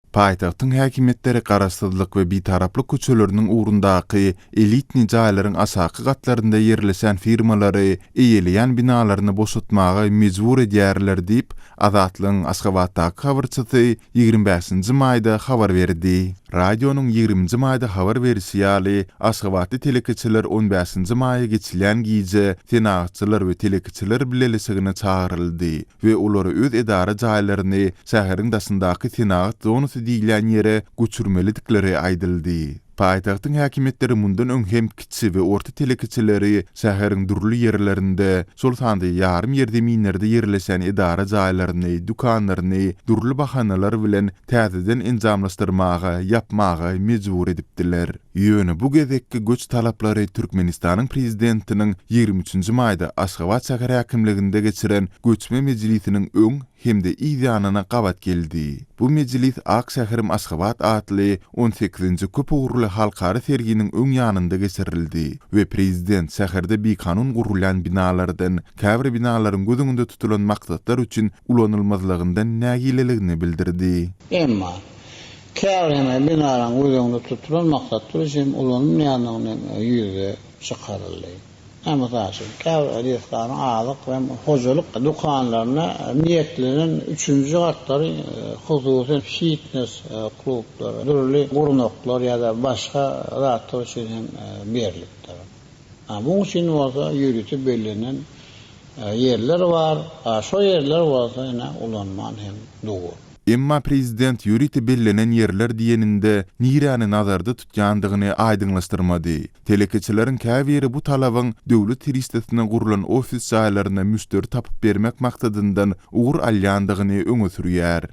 Paýtagtyň häkimiýetleri Garaşsyzlyk we Bitaraplyk köçeleriniň ugrundaky elitniý jaýlaryň aşaky gatlarynda ýerleşen firmalary eýeleýän binalaryny boşatmaga mejbur edýärler diýip, Azatlygyň Aşgabatdaky habarçysy 25-nji maýda habar berdi. Radionyň ýigriminji maýda habar berişi ýaly, aşgabatly telekeçiler on bäşinji maýa geçilýän gije Senagatçylar we telekeçiler bileleşigine çagyryldy we olara öz edara jaýlaryny şäheriň daşyndaky senagat zonasy diýilýän ýere göçürmelidikleri aýdyldy. Paýtagtyň häkimiýetleri mundan öň hem kiçi we orta telekeçileri şäheriň dürli ýerlerinde, şol sanda ýarym ýerzeminlerde ýerleşen edara jaýlaryny, dükanlaryny dürli bahanalar bilen täzeden enjamlaşdyrmaga, ýapmaga mejbur edipdiler. Ýöne bu gezekki göç talaplary Türkmenistanyň prezidentiniň 23 nji maýda Aşgabat şäher häkimliginde geçiren göçme mejlisiniň öň hem-de yz ýanyna gabat geldi. Bu mejlis Ak şäherim Aşgabat atly on sekizinji köp ugurly halkara serginiň öň ýanynda geçirildi we prezident şäherde bikanun gurulýan binalardan käbir binalaryň göz öňünde tutulan maksatlar üçin ulanylmazlygyndan nägileligini bildirdi. Emma, käbir hem binalaryň göz öňünde tutulan maksatlar üçin ulanylmaýandygyny ýüze çykaryldy. Mysal üçin, käbir desganyň azyk hem hojalyk dükanlaryna niýetlenen üçünji gatlary hususy fitnes klublar, dürli gurnaklar ýa-da başga zatlar üçin hem berlipdir. Munuň üçin bolsa ýörite bellenen ýerler bar, şo ýerler bolsa ine ulanman hem dur. Emma prezident ýörite bellenen ýerler diýeninde niräni nazarda tutýandygyny aýdyňlaşdyrmady. Telekeçileriň käbiri bu talabyň döwlet serişdesine gurlan ofis jaýlaryna müşderi tapyp bermek maksadyndan ugur alýandygyny öňe sürýär.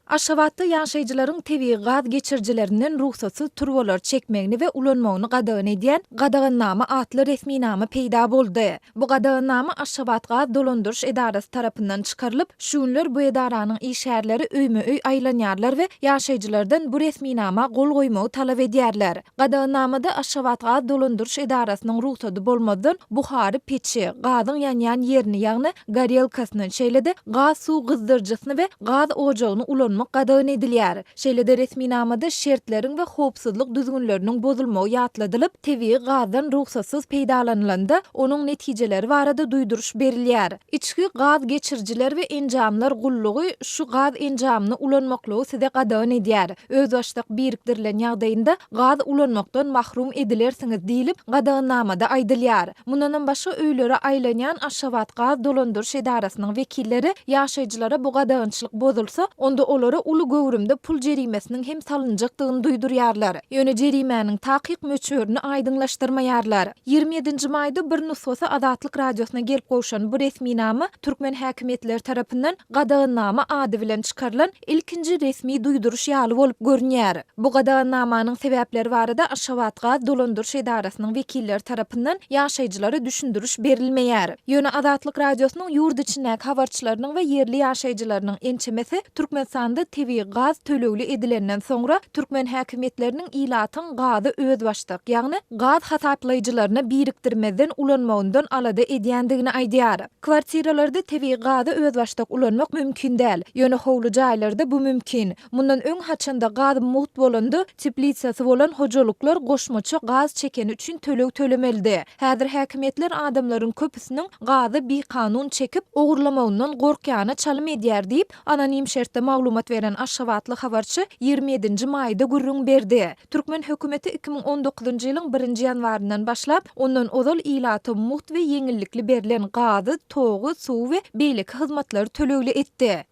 Aşgabatda ýaşaýjylaryň tebigy gaz geçirijilerinden rugsatsyz turbalary çekmegini we ulanmagyny gadagan edýän Gadagannama atly resminama peýda boldy. Bu gadagannama Aşgabatgaz dolandyryş edarasy tarapyndan çykarylyp, şu günler bu edaranyň işgärleri öýme-öý aýlanýarlar we ýaşaýjylardan bu resminama gol goýmagy talap edýärler. Gadagannamada Aşgabatgaz dolandyryş edarasynyň rugsady bolmazdan buhary peçi, gazyň ýanýan ýerini, ýagny gorelkasyny, şeýle-de gaz suw gyzdyryjysyny we gaz ojagyny ulanmak gadagan edilýär. Şeýle-de resminamada şertleriň we howpsuzlyk düzgünleriniň bozulmagy ýatladylyp, tebigy gazdan rugsatsyz peýdalanylanda, onuň netijeleri barada duýduryş berilýär. Içki gaz geçirijiler we enjamlar gullugy şu gaz enjamyny ulanmaklygy size gadagan edýär. Özbaşdak birikdirilen ýagdaýynda gaz ulanmakdan mahrum edilersiňiz diýlip, gadagannamada aýdylýar. Mundanam başga öýlere aýlanýan Aşgabat gaz dolandyryş edarasynyň wekilleri ýaşaýjylara bu gadagançylyk bozulsa, onda olara uly göwrümde pul jerimesiniň hem salynjakdygyny duýdurýarlar. Ýöne jerimäniň takyk möçberini aýdyňlaşdyrmaýarlar. 27 nji maýda bir nusgasy Azatlyk Radiosyna gelip gowşan bu resminama türkmen häkimiýetleri tarapyndan Gadagannama ady bilen çykarylan ilkinji resmi duýduryş ýaly bolup görünýär. Bu gadagannamanyň sebäpleri barada Aşgabatgaz dolandyryş edarasynyň wekilleri tarapyndan ýaşaýjylara düşündiriş berilmeýär. Ýöne Azatlyk Radiosynyň ýurt içindäki habarçylarynyň we ýerli ýaşaýjylarynyň ençemesi Türkmenistanda tebigy gaz tölegli edilenden soňra türkmen häkimiýetleriniň ilatyň gazy özbaşdak, ýagny gaz hasaplaýjylaryna birikdirmezden ulanmagyndan alada edýändigini aýdýar. Kwartiralarda tebigy gazy özbaşdak ulanmak mümkin däl. Ýöne howly jaýlarda bu mümkin. Mundan öň haçanda gaz mugt bolanda, teplisasy bolan hojalyklar goşmaça gaz çekeni üçin töleg tölemelidi. Häzir häkimiýetler adamlaryň köpüsiniň gazy bikanun çekip, ogurlamagyndan gorkýana çalym edýär diýip, anonim şertde maglumat beren aşgabatly habarçy 27 nji maýda gürrüň berdi. Türkmen hökümeti 2019-njy ýylyň birinji ýanwaryndan başlap, ondan ozal ilata mugt we ýeňillikli berlen gazy, togy, suwy we beýleki hyzmatlary tölegli etdi.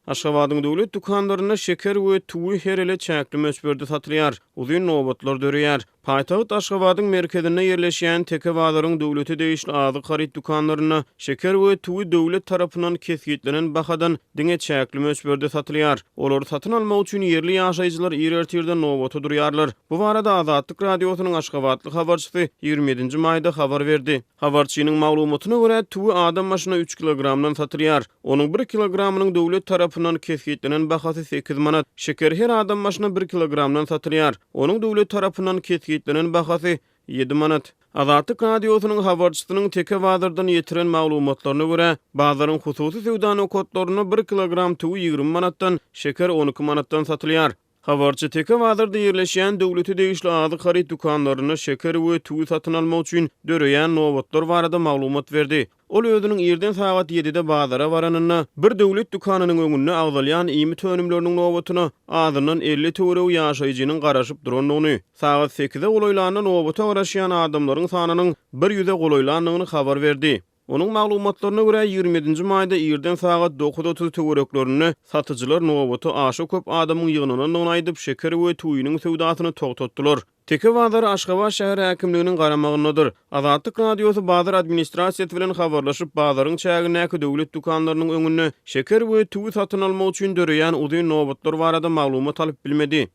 Aşgabadyň döwlet dükanlarynda şeker we tüwi her ele çäkli möçberde satylýar. Uzyn nobatlar döreýär. Paýtagt Aşgabadyň merkezinde ýerleşýän Teke bazaryň döwlete degişli azyk haryt dükanlarynda şeker we tüwi döwlet tarapyndan kesgitlenen bahadan diňe çäkli möçberde satylýar. Olary satyn almak üçin ýerli ýaşaýjylar ir ertirden nobata durýarlar. Bu barada Azatlyk Radiosynyň aşgabatly habarçysy 27 nji maýda habar berdi. Habarçynyň maglumatyna görä, tüwi adam başyna üç kilogramdan satylýar. Onuň bir kilogramynyň döwlet tarapyndan kesgitlenen bahasy sekiz manat. Şeker her adam başyna bir kilogramdan satylýar. Onuň döwlet tarapyndan kesgitlenen bahasy ýedi manat. Azatlyk Radiosynyň habarçysynyň Teke bazardan ýetiren maglumatlaryna görä, bazaryň hususy söwda nokatlarynda bir kilogram tüwi 20 manatdan, şeker 12 manatdan satylýar. Habarçy Teke bazarda ýerleşýän döwlete degişli azyk haryt dükanlarynda şeker we tüwi satyn almak üçin döreýän nobatlar barada maglumat berdi. Ol özüniň irden sagat ýedide bazara baranynda, bir döwlet dükanynyň öňünde agzalýan iýmit önümleriniň nobatyna azyndan 50 töweregi ýaşaýjynyň garaşyp durandygyny, sagat sekize golaýlanda nobata garaşýan adamlaryň sanynyň bir ýüze golaýlandygyny habar berdi. Onuň maglumatlaryna görä, 27-nji maýda irden sagat 9.30 töwereklerinde satyjylar nobata aşa köp adamyň ýygnanandygyny aýdyp, şeker we tüwiniň söwdasyny togtatdylar. Teke bazary Aşgabat şäher häkimliginiň garamagyndadyr. Azatlyk Radiosy bazar administrasiýasy bilen habarlaşyp, bazaryň çägindäki döwlet dükanlarynyň öňünde şeker we tüwi satyn almak üçin döreýän uzyn nobatlar barada maglumat alyp bilmedi.